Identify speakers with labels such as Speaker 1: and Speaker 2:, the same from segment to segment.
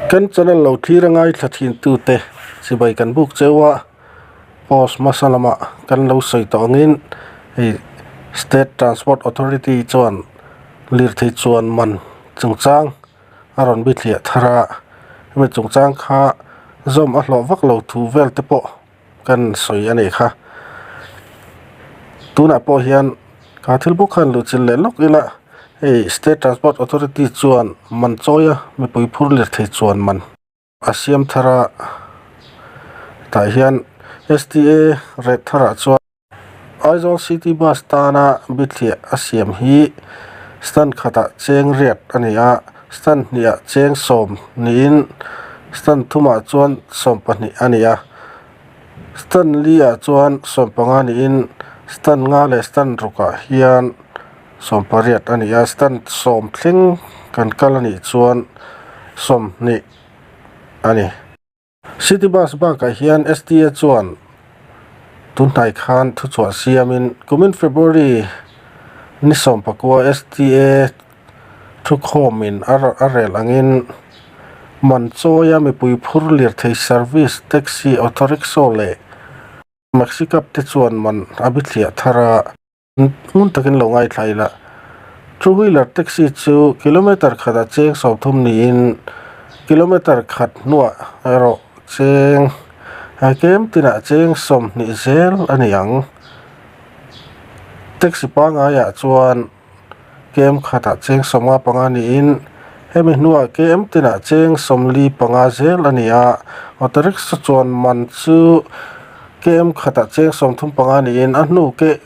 Speaker 1: Kan channel lo thlir a ngaithla thin tute chibai kan buk cheu a, post hmasa lamah kan lo sawi tawh angin hei State Transport Authority chuan lirthei chuan man chungchang a rawn bithliah thar a, hemi chungchang kha zawm a hlawh vak lo thu vel te pawh kan sawi a nih kha. Tunah pawh hian kha thil bawk khan luhchilh leh lawk ila hei State Transport Authority chuan man chawi a mipui phur lirthei chuan man a siam thar a tah hian S_T_A rate tharah chuan. Aizawl City Bus tana bithliah a siam hi stand khatah cheng riat a ni a, stand hnihah cheng sawm niin stand thumah chuan sawm pahnih a ni a, stand li ah chuan sawm panga niin stand nga leh stand rukah hian sawm pariat a ni a, stand sawm thleng kan kal a nih chuan sawmhnih a ni. City Bus bakah hian STA chuan tunhnai khan thuchhuah siamin kumin February ni sawmpakua STA thukhawmin a rel angin man chawia mipui phur lirthei service taxi auto rickshaw leh maxi cab te chuan man a bithliah thar a. Ngun takin lo ngaithla ila, two wheeler taxi chu kilometer khatah cheng 30 niin kilometer khat hnuah erawh cheng kem tinah cheng 20 zel a ni ang. Taxi pangaiah chuan kem khatah cheng 55 niin hemi hnuah kem tinah cheng 45 zel a ni a, auto rickshaw chuan man chu kem khatah cheng 35 niin a hnu kem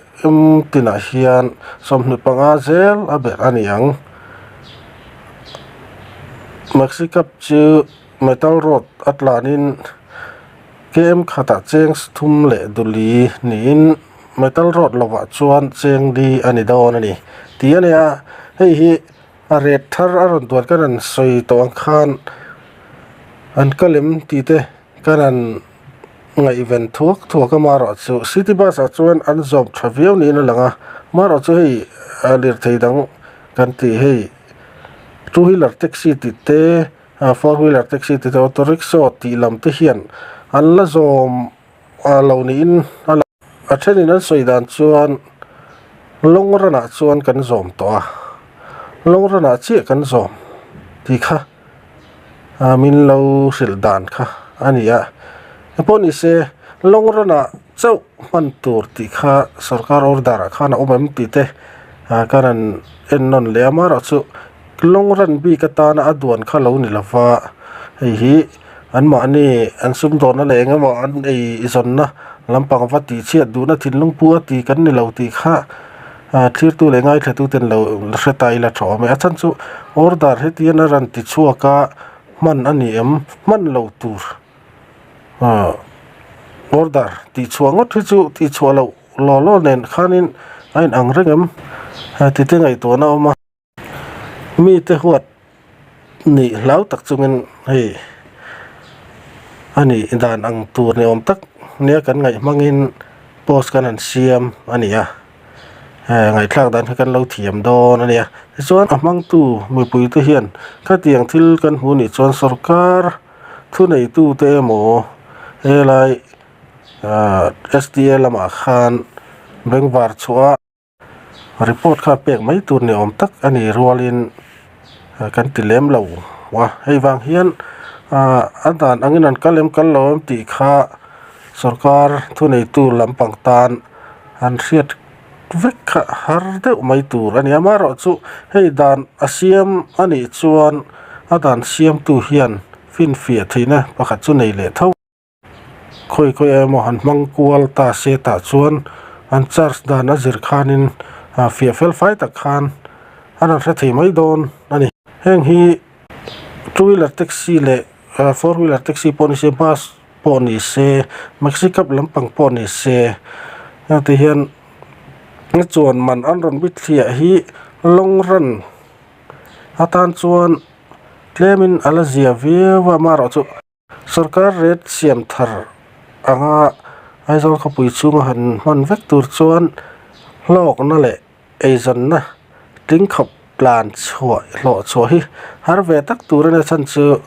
Speaker 1: tinah hian 25 zel a belh a ni ang. Maxi cab chu metal road a tlanin kem khatah cheng thum leh duli niin metal road lovah chuan cheng li a ni dawn a ni tih a nia hei hi a ret thar a rawn duan kan han sawi tawh ang khan an ka lem tih te kan han ngaihven thuak thuak a amaherawhchu city bus ah chuan an zawm tha viau niin a lang a amaherawhchu hei lirthei dang kan tih hei two wheeler taxi tih te. Four wheeler taxi te chu auto rickshaw tih lam te hian an la zawm lo niin a lang a thenin an sawi dan chuan long run ah chuan kan zawm tawh a long run ah chiah kan zawm tih kha min lo hrilh dan kha a ni a engpawh ni se long run ah chauh hman tur tih kha sorkar order ah khan a awm em tih te ka rawn en nawn leh a amaherawhchu Long run bik atana a duan kha lo ni lova, hei hi anmahni an sumdawnna leh eng emaw an ei zawnna lampang va tih chhiat duhna thinlung pu a ti kan ni lo tih kha thlirtu leh ngaithlatu ten lo hre ta ila tha awm e. A chhan chu order hetian a rawn ti chhuak a, hman a ni em? Hman lo tur order tih chhuah ngawt hi chu tih chhuah loh law law nen khanin a inang reng em? Tite ngaihtuahna a awm a. Mite huat nih hlau tak chungin hei a nih dan ang tur ni awm tak nia kan ngaih hmangin post kan han siam a ni a, ngaihthlak dan kha kan lo thiam dawn a nia. Tichuan a hmangtu mipuite hian khatiang thil kan hmu nih chuan sorkar thuneitute emaw helai S_D_A lamah khan bengvar chhuah a. Report kha pek mai tur ni awm tak a ni rualin kan ti lem lo a, hei vang hian a dan angin an kal em kal lo em tih kha sorkar thuneitu lampang tan an hriat vek kha har deuh mai tur a ni. Amaherawhchu hei dan a siam a nih chuan a dan siamtu hian finfiah theihna pakhat chu nei leh tho. Khawi khawi emaw han hmang kual ta se tah chuan an charge dan a zir khanin fiah fel fai tak khan an rawn hre thei mai dawn a ni. Heng hi two wheeler taxi leh four wheeler taxi pawh ni se bus pawh ni se maxi cab lampang pawh ni se hengte hian chuan man an rawn bithliah hi long run atan chuan tlemin a la zia viau a amaherawhchu. Sorkar rate siam thar anga Aizawl khawpui chhunga han hman vek tur chuan hlawkna leh eizawnna tling khawp tlan chhuah hlawh chhuah hi har ve tak tur a nia chhan chu.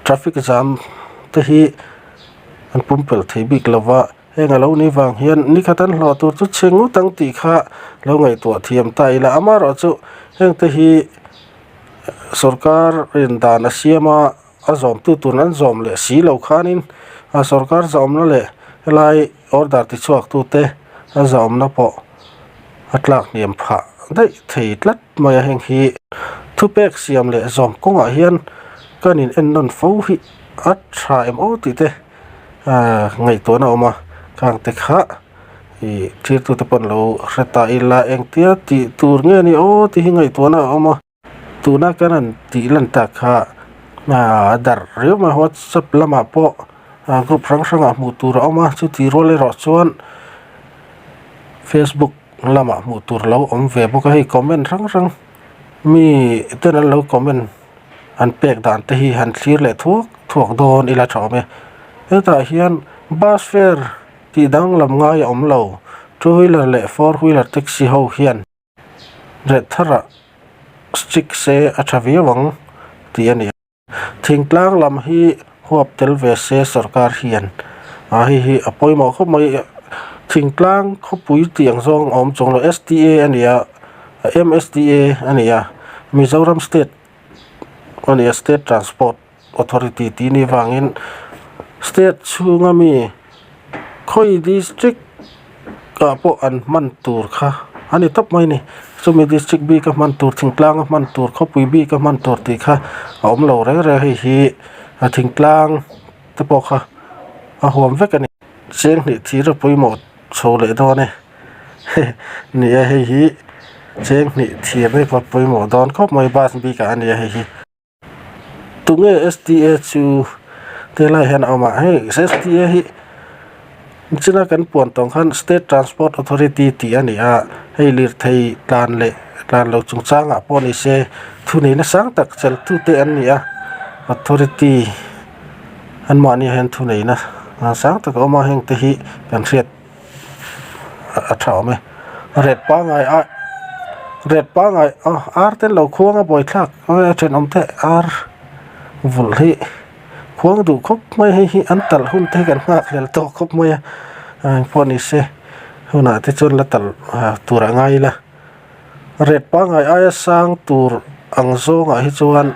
Speaker 1: Traffic jam te hi an pumpelh thei bik lo va, heng a lo ni vang hian nikhat an hlawh tur chu chhe ngut ang tih kha lo ngaihtuah thiam ta ila. Amaherawhchu heng te hi sorkar in dan a siam a. A zawmtu tur an zawm leh si lo khanin a sorkar zawmna leh helai order tichhuaktute a zawmna pawh a tlak hniam phah daih thei tlat mai a. Heng hi thupek siam leh zawm kawngah hian kan in ennawn fo hi a tha em aw tih te ngaihtuahna a awm a, khangte kha ih thirtute pawh an lo hre ta ila engtia tih tur nge ni aw tih hi ngaihtuahna a awm a. Tuna kan han tih lan tak kha a darh riau mai a whatsapp lamah pawh group hrang hrangah hmuh tur a awm a chuti rual erawh chuan facebook lamah hmuh tur lo awm ve bawk a hei comment hrang hrang mi ten an lo comment an pek dan te hi han thlir leh thuak thuak dawn ila tha awm e hetah hian bus fare tih danglam ngai a awm lo two wheeler leh four wheeler taxi ho hian. Reh tharah stick se a tha viau ang tih a ni. Thingtlang lam hi huap tel ve se sorkar hian a hei hi a pawimawh khawp mai. Thingtlang khawpui tih ang zawng a awm chuang lo S_T_A a ni a M_S_T_A a ni a Mizoram state a ni a state transport. Authority tih ni vangin state chhunga mi khawi district ah pawh an hman tur kha a ni tawp mai a ni chumi district bik a hman tur thingtlang a hman tur khawpui bik a hman tur tih kha a awm lo reng reng a hei hi a thingtlang te pawh kha a huam vek a ni cheng hnih thir a pawimawh chho leh dawn e ni e hei hi cheng hnih thir hi a pawimawh dawn khawp mai bus bik ah a ni a hei hi. Tunge STA chu helai hian a awm a hei STA hi china kan puan tawng khan State Transport Authority tih a ni a hei lirthei tlan leh tlan lo chungchangah pawh ni se thuneihna sang tak chelhtute an ni a authority anmahni hian thuneihna sang tak a awm a heng te hi kan hriat. a tha awm e ret pangai a ret pangai a ar te lo khuang a buaithlak a thenawm te ar vulh hi khuang duh khawp mai hei hi an talh hun te hi kan nghak hlel tawh khawp mai a engpawh ni se hunah te chuan la talh tur a ngai ila ret pangai aia sang tur ang zawngah hi chuan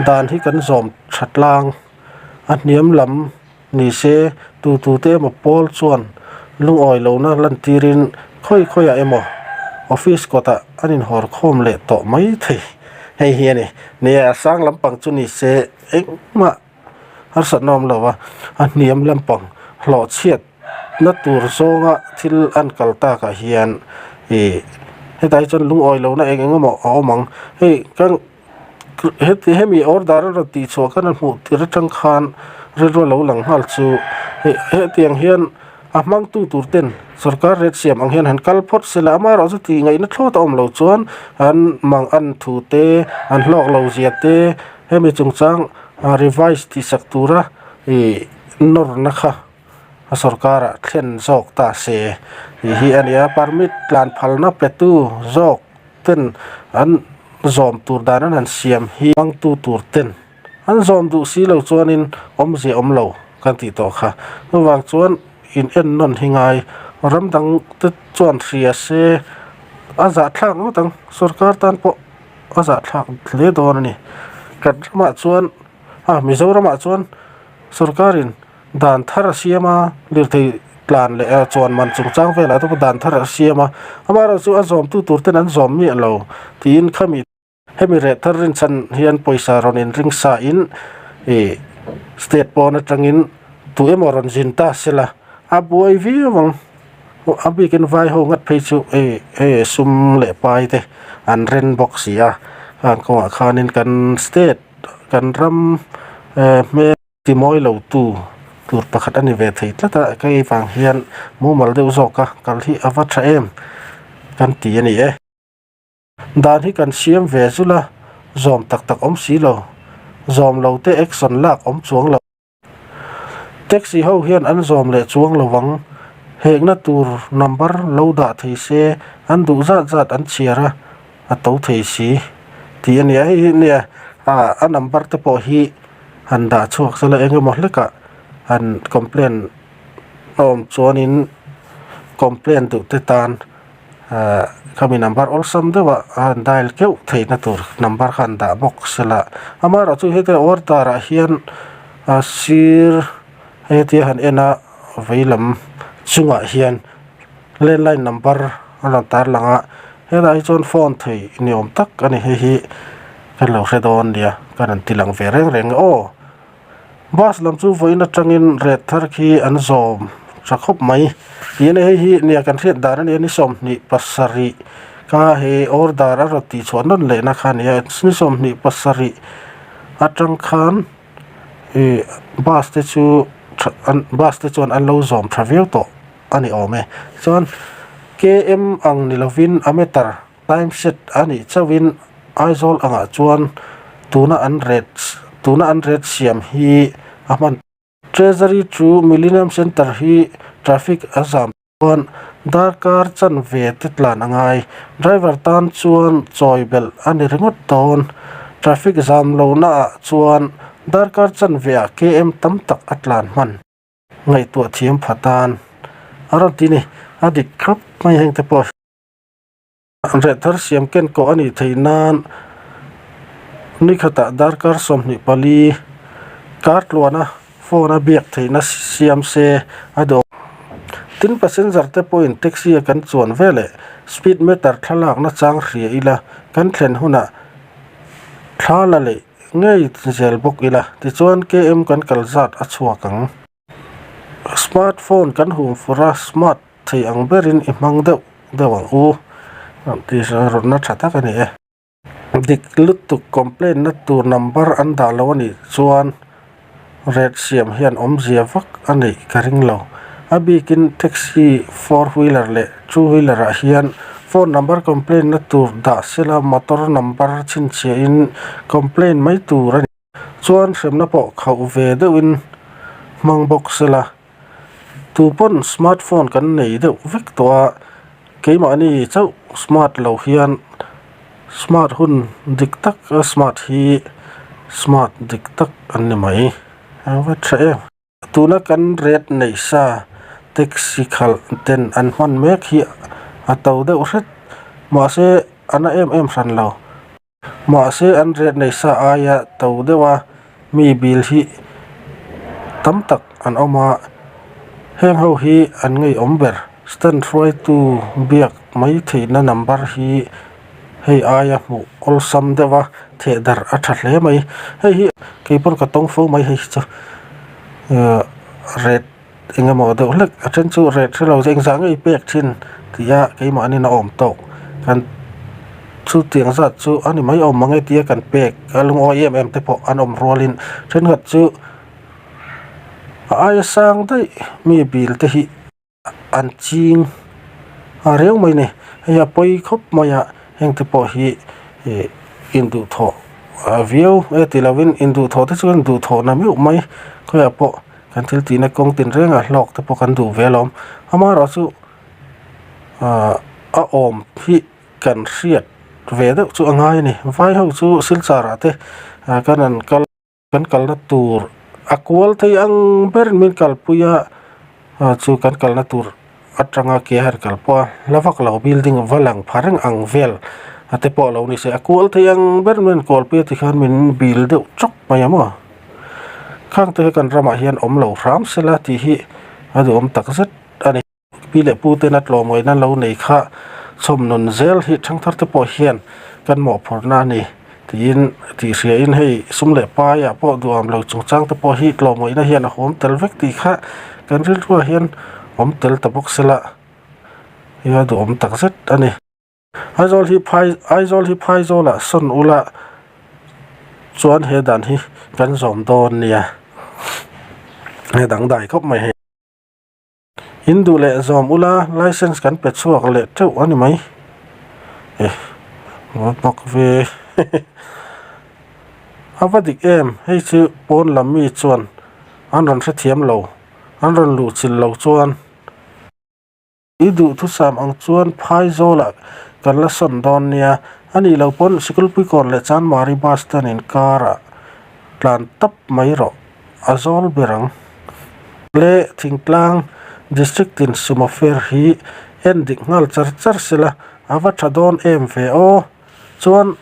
Speaker 1: dan hi kan zawm tha tlang a hniam lam. Ni se, tu tute emaw pawl chuan lungawi lohna lantirin khawi khawiah emaw office kawtah an inhawr khawm leh tawh mai thei. Hei hi a ni. Nia, a sang lampang chu ni se engmah harsatna awm lo a, a hniam lampang hlawhchhiatna tur zawnga thil an kal takah hian ih hetah hi chuan lungawi lohna eng eng emaw a awm ang. Hei kan. Heti hemi order a rawn tih chhuah khan a hmuh tir atang khan rilru a lo lang nghal chu hei hetiang hian a hmangtu tur ten sorkar rate siam ang hian han kal phawt sela amaherawh chu tih ngaihna thlawt a awm lo chuan an mang an thu te an hlawk lo zia te hemi chungchang revise tih sak tura ih nawrna kha a sorkarah thlen zawk ta se tih hi a ni a permit tlan phalna petu zawk. ten an zawm tur dan an han siam hi hmangtu tur ten an zawm duh si lo chuanin awmzia awm lo kan tih tawh kha. Chuvang chuan in en nawn hi ngai ram dang te chuan hria se a zahthlak ngawt ang sorkar tan pawh a zahthlak hle dawn a ni. Kan ramah chuan ah Mizoramah chuan sorkarin. Dan thar a siam a, lirthei tlan leh chuan man chungchang velah te pawh dan thar a siam a, amaherawhchu a zawmtu tur ten an zawm miah lo tiin khami hemi reh thar rinchhan hian pawisa rawn inring sa in ih state pawn atangin tu emaw rawn zin ta sela a buai viau ang a bikin vai ho ngat phei chu hei hei sum leh pai te an ren bawk si a heng kawngah khanin kan state kan ram eh hmel. Ti mawi lo tu tur pakhat a ni ve thei tlat a, kei vang hian mumal deuh zawk a kal hi a va tha em kan ti a ni e. Dan hi kan siam ve zul a, zawm tak tak awm si lo, zawm lo te action lak awm chuang lo. Taxi ho hian an zawm leh chuang lo vang, hekna tur number lo dah thei se an duh zat zat an chhiar a, a to thei si tih a ni a, hei hi nia a number te pawh hi. han dah chhuak sela eng emaw hlekah han complaint a awm chuanin complaint duh te tan ahh khami number awlsam deuh a han dial keuh theihna tur number kha an dah bawk sela amaherawhchu heta order ah hian a sir hetia han en a vei lam chungah hian landline number a rawn tarlang a helaiah hi chuan phone thei ni awm tak a ni hei hi kan lo hre dawn nia ka rawn ti lang ve reng reng aw bus lam chu vawiin atangin ret thar khi an zawm tha khawp mai tih a ni hei hi nia kan hriat dan a nia ni 27 kha he order a rawn tih chhuah nawn lehna kha a ni a ni 27 atang khan ih bus te chu tha bus te chuan an lo zawm tha viau tawh a ni awm e chuan km ang ni lovin a meter time set a nih chauhin Aizawl angah chuan tuna an rate tuna an rate siam hi a hman Treasury to Millennium Centre hi traffic a zam. Chuan darkar chanve te tlan a ngai. Driver tan chuan chawi belh a ni ringawt dawn. Traffic zam lohna ah chuan darkar chanve ah km tam tak a tlan hman. Ngaihtuah thiam pha tan a rawn ti ni. A dik khawp mai heng te pawh. Reh thar siam ken kawh a nih theih nan ni khatah darkar 24 kar tluana phone a biak theihna siam se a dawm. Tin passenger te pawhin taxi a kan chuan veleh speed meter thlalakna chang hria ila kan thlen hunah thla la leh ngei zel bawk ila tichuan km kan kal zat a chhuak ang. Smart phone kan hum fur a smart thei ang berin i hmang deuh deuh ang u tih rawtna tha tak a ni e. Dik lutuk complaint na tur number an dah lo a nih chuan rate siam hian awmzia vak a neih ka ring lo. A bikin taxi four wheeler leh two wheeler ah hian phone number complaint na tur dah sela motor number chhinchhiahin complaint mai tur a ni. Chuan hremna pawh khauh ve deuhin hmang bawk sela, tu pawn smart phone kan nei deuh vek tawh a, keimahni chauh smart lo hian smart hun dik tak a smart hi smart dik tak an ni mai a va tha em. Tuna kan rate neih sa taxi khalh ten an hman mek hi a to deuh hret mahse a na em em hran lo. Mahse an rate nei sa aia to deuh a mi bil hi tam tak an awm a, heng ho hi an ngeiawm ber. Stand hruaitu biak mai theihna number hi hei aia hmuh awlsam deuh a theh darh a tha hle mai. Hei hi kei pawn ka tawng fo mai hei hi chu rate. Eng emaw deuh hlek a then chu reh hre lo engzah ngei pek thin tih a keimahni a awm tawk kan chu tiang zat chu a ni mai awm mang e tia kan pek a lungawi em em te pawh an awm rualin thenkhat chu a aia sang daih mi bil te hi an ching a reu mai a ni hei a pawi khawp mai a heng te pawh hi ih induhthawh viau e ti lovin induhthawh te chuan duhthawhna meuh mai khawiah pawh. Kan thil tihna kawng tin rengah hlawk te pawh kan duh ve alawm. Amaherawh chu ahh a awm hi kan hriat ve deuh chu a ngai a ni. Vai ho chu Silchar ah te ah kan an kal kan kalna tur a kual thei ang berin min kalpui a ah chu kan kalna tur atanga ke a han kal pawh a hla vak lo building va lang pha reng ang vel a te pawh a lo ni se a kual thei ang ber mai an kualpui a tikhan min bil deuh chawk mai a maw khang te hi kan ramah hian awm lo hram sela tih hi a duhawm tak zet a ni pi leh pu ten a tlawmngawihna lo nei kha chhawm nun zel hi thangthar te pawh hian kan mawhphurhna a ni. Tiin tih hriain hei sum leh paiah pawh duham lo chungchang te pawh hi tlawmngawihna hian a huam tel vek tih kha kan rilruah hian awm tel ta bawk sela hei a duhawm tak zet a ni. Aizawl hi phai Aizawl hi Phaizawlah sawn ula chuan he dan hi kan zawm dawn nia he dangdai khawp mai hei. In duh leh zawm ula license kan pe chhuak leh teuh a ni mai eh va pak ve a va dik em hei chu pawn lam mi chuan an rawn hrethiam lo an rawn luh chilh lo chuan i duhthusam ang chuan Phaizawlah kan la sawn dawn nia a nih loh pawn Sikulpuikawn leh Chanmari bus stand inkarah. Tlan tawp mai rawh a zawl ber ang. Le thingtlang district tin sumo fare hi en dik nghal char char sela a va tha dawn em ve aw. Chuan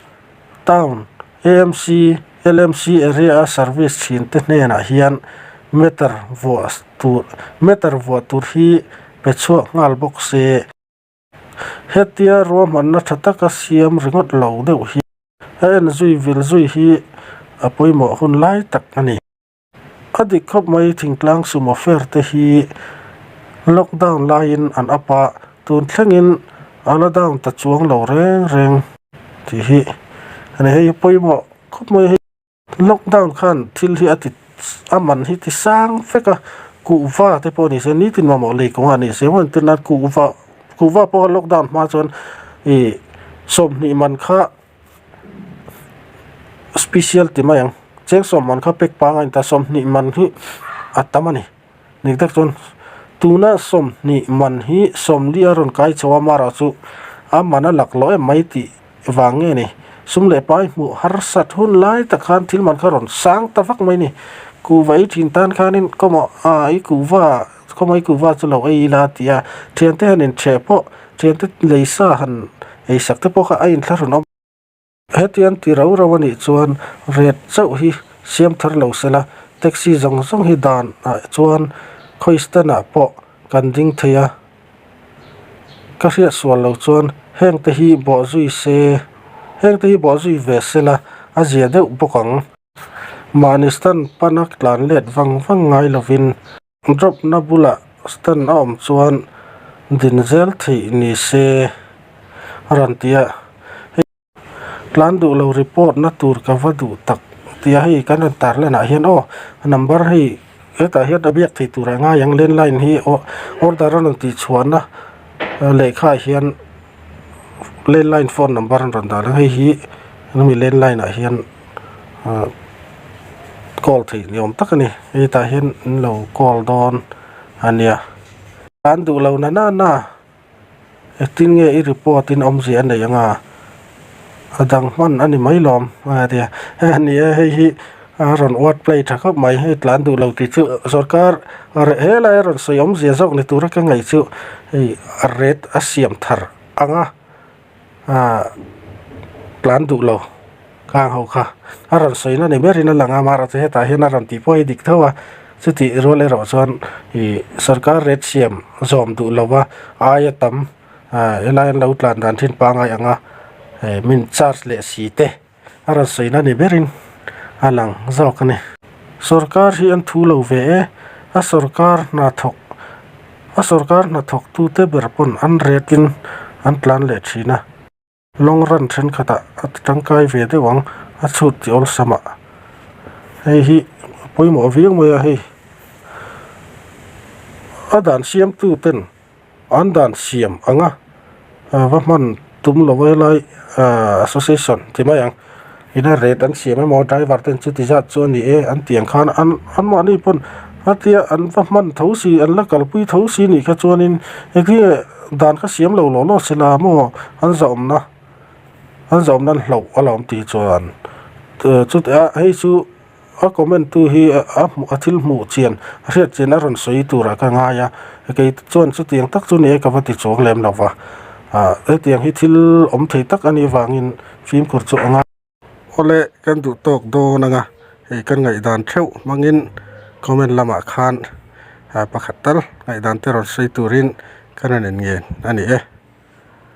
Speaker 1: town AMC, LMC area a service thin te hnenah hian meter vuah tur meter vuah tur hi pe chhuak nghal bawk se. Hetia ruahmanna tha taka siam ringawt lo deuh hi a en zui vil zui hi a pawimawh hun lai tak a ni. A dik khawp mai thingtlang sumo fare te hi lockdown laiin an up a, tun thlengin a la down ta chuang lo reng reng tih hi a ni. Hei pawimawh khawp mai hei. Lockdown khan thil hi a ti a man hi ti sang vek a, kuhva te pawh ni se nitin mamawh lei kawngah ni se hmun tin a kuhva kuhva pawh lockdown hma chuan ih sawmhnih man kha special ti mai ang cheng sawm man kha pack pangai a ni ta sawmhnih man hi a tam a ni. Dik tak chuan tuna sawmhnih man hi sawmli a rawn kai chho a mara chu a man a lak loh em mai tih vang nge ni. Sum leh pai hmuh harsat hun lai tak khan thil man kha rawn sang ta vak mai ni. Kuhva ei thin tan khanin kawmah a i kuhva kawmah i kuhva chu lo ei ila ti a thiante han inchheh pawh thiante lei sa han ei sak te pawh kha a inthlahrun awm. Hetiang ti rau rau a nih chuan ret chauh hi siam thar lo sela, taxi zawng zawng hi dan ah chuan khawi stand ah pawh kan ding thei a, ka hriat sual lo chuan heng te hi bawh zui se, heng te hi bawh zui ve sela a zia deuh bawk ang. Mahni stand pana tlan let vang vang ngai lovin. Drop na bulah stand a awm chuan din zel theih ni se a rawn ti a, hei tlan duh lo report na tur ka va duh tak ti a, hei kan rawn tar lanah hian aw number hei hetah hian a biak theih tur a ngai ang landline hi aw order a rawn tih chhuahna lehkha ah hian landline phone number an rawn dah a hei hi hemi landline ah hian. ah call theih ni awm tak a ni hetah hian an lo call dawn a nia an duh lo na na engtin nge i report in awmzia a nei ang a a dang hman a ni mai lawm a tia a ni e hei hi a rawn word play tha khawp mai hei tlan duh lo tih chu sorkar helai a rawn sawi awmzia zawk ni tura ka ngaih chu hei a rate a siam thar ang a. ah tlan duh lo khang ho kha a rawn sawi na ni berin a lang a amaherawhchu hetah hian a rawn tih pawh hi dik tho a chutih rual erawh chuan ih sorkar rate siam zawm duh lo va aia tam ah helai an lo tlan dan thin pangai ang a eh min charge leh si te. A rawn sawi na ni berin a lang zawk a ni. Sorkar hi an thu lo ve e, a sorkar hnathawk a sorkar hnathawk tute ber pawn an ret in an tlan leh thin a. Long run thenkhatah a ti tangkai ve deuh ang a chhut ti awlsam ah. Hei hi pawimawh viau mai a hei. A dan siamtu ten. An dan siam ang a, va hman tum lo helai association ti mai ang, ina rate an siam emaw driver ten chuti zat chu a ni e an tih ang khan an anmahni pawn a tia an va hman tho si an la kalpui tho si nih kha chuanin engtinge dan kha siam lo law law se la maw an zahawmna an zahawmna an hlauh a lo awm tih chuan chutia hei chu. A comment tu hi a hmuh a thil hmuh chian a hriat chian a rawn sawi turah ka ngai a kei chuan chutiang tak chu ni e ka va ti chuang lem lo va ah hetiang hi thil awm thei tak a nih vangin fimkhur chu a ngai. Awle kan duh tawk dawn anga hei kan ngaihdan theuh hmangin comment lamah khan ah pakhat tal ngaihdan te rawn sawi turin ka rawn en ngen a ni e.